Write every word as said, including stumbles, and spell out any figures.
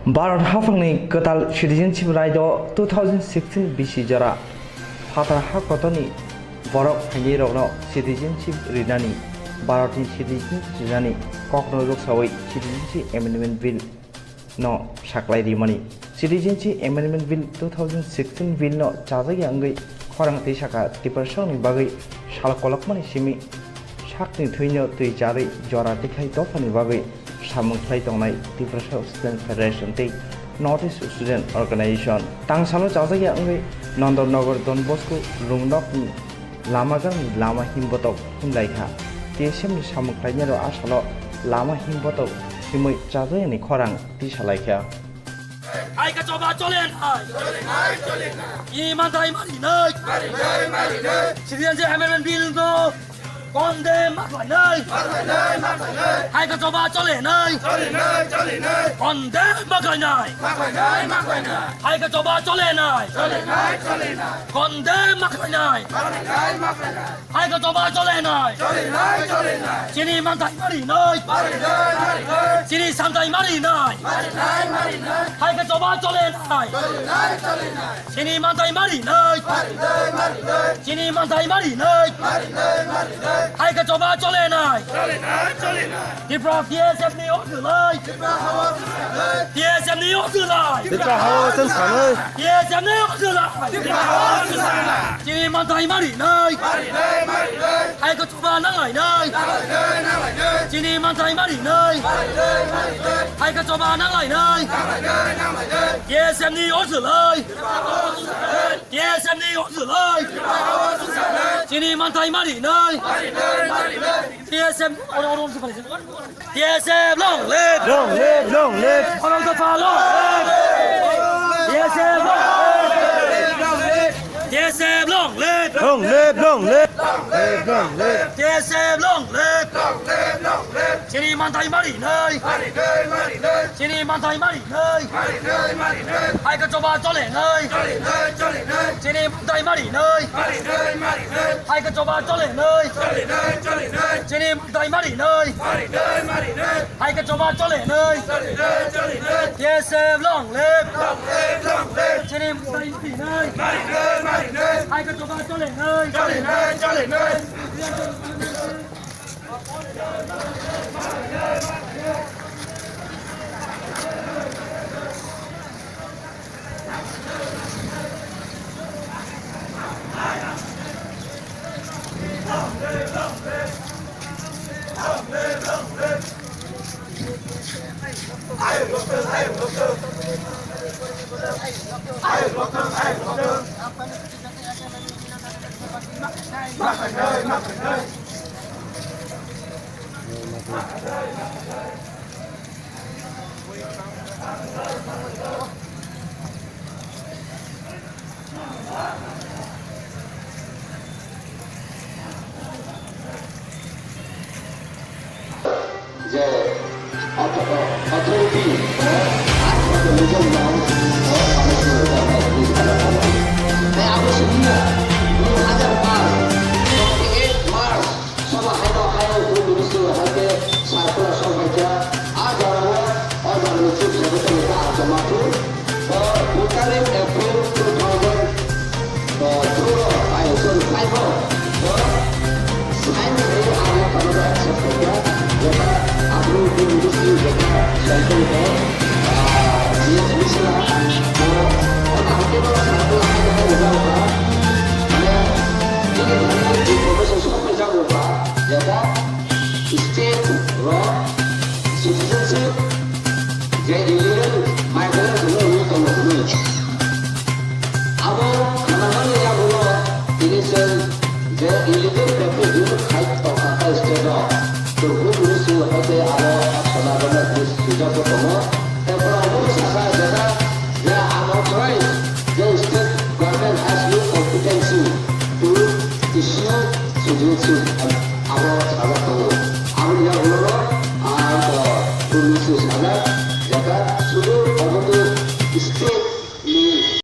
Bharat haphangni kwtal citizenship right o two thousand sixteen bisi jora phatar ha kotorni borok phainai rokno citizenship rinani, Bharatni citizenship rinani kokno rwksawi Citizenship Amendment Bill no saklai rimani. Citizenship Amendment Bill two thousand sixteen Bill no chajakya wngwi khorang twi saka Tiprasani bagwi sal kolokmani simi sakni thwino twi charwi jora tikhlai dophani bagwi samung khlai tongnai Tiprasa Student Federation tei North East Student Organization. Tangsalo chajakya wngwi Nondornagar Don Bosco Rungnokni lama gangni lama himbotok himlaikha. T S F ni samung khlainai rok asalo lama himbotok himwi chajakya ni khorang tisalaikha. Hai khe choba chole nai. Chini manthai mari nai. Citizenship Amendment Bill no condemn ma khlai nai. Hai khe choba chole nai. Condemn ma khlai nai. Hai khe choba chole nai. Condemn ma khlai nai. Hai khe choba chole nai. Chole nai, chole nai. Chini manthai mari nai. Mari nai, mari nai. Chini santhai mari nai. Mari nai, mari nai. Hai khe choba chole nai. Chole nai, chole nai. Chini manthai mari nai. Mari nai, mari nai. Chini manthai mari nai. Mari nai, mari nai. Hai khe choba chole nai. Chole nai, chole nai. Tipra T S F ni orthu lai. Tipra hawa sisa lai. T S F ni orthu lai. Tipra hawa sisa lai. T S F ni orthu lai. Tipra hawa sisa lai. Chini manthai mari nai. Mari nai, mari nai. Hai khe choba nang lai nai. Nang lai nai, nang lai nai. Chini manthai mari nai. Mari nai, mari nai. Hai khe choba nang lai nai. Nang lai nai, nang lai nai. T S F ni orthu lai. Tipra hawa sisa lai. T S F ni orthu lai. Tipra hawa sisa lai. Chini manthai mari nai. Mari nai, mari nai. T S F, oro, oro, oro, T S F long live! Long live, long live! Oro dopha long live! T S F long live! T S F long live! Long live, long live! Long live, long live! T S F long live! Long live, long live! Chini manthai mari nai! Mari nai, mari nai! Chini manthai mari nai. Mari nai, mari nai. Hai khe choba chole nai. Chole nai, chole nai. Chini manthai mari nai. Mari nai, mari nai. Hai khe choba chole nai. Chole nai, chole nai. Chini manthai mari nai. Mari nai, mari nai. Hai khe choba chole nai. Chole nai, chole nai. T S F long live. Long live, long live. Chini manthai mari nai. Mari nai, mari nai. Hai khe choba chole nai. Chole nai, chole nai. Je authority, eh, legal ground, eh, tei abo simi dui hajar paanch, twenty eight March, soba haino haino Home Ministry hai khe circular sok hai kha, a jora o, o jora ni Chief Secretary khe Arjun Mathur, o, April two thousand, eh, two o, ai, sorry, five o, o, sign khlai ang kano accept khaikha, jeta April two ministry jeta sanction ko, ah, G S B C na, o, o, ang khe no circular hai khe result kha, mane, chini information sok phai jago kha, jeta state rok citizenship je illegal migrant rok tongo hwnwi. Abo khanamani yagulo tini chwng je illegal refugee khai tongkha state o, to hwnwi swi hai tei abo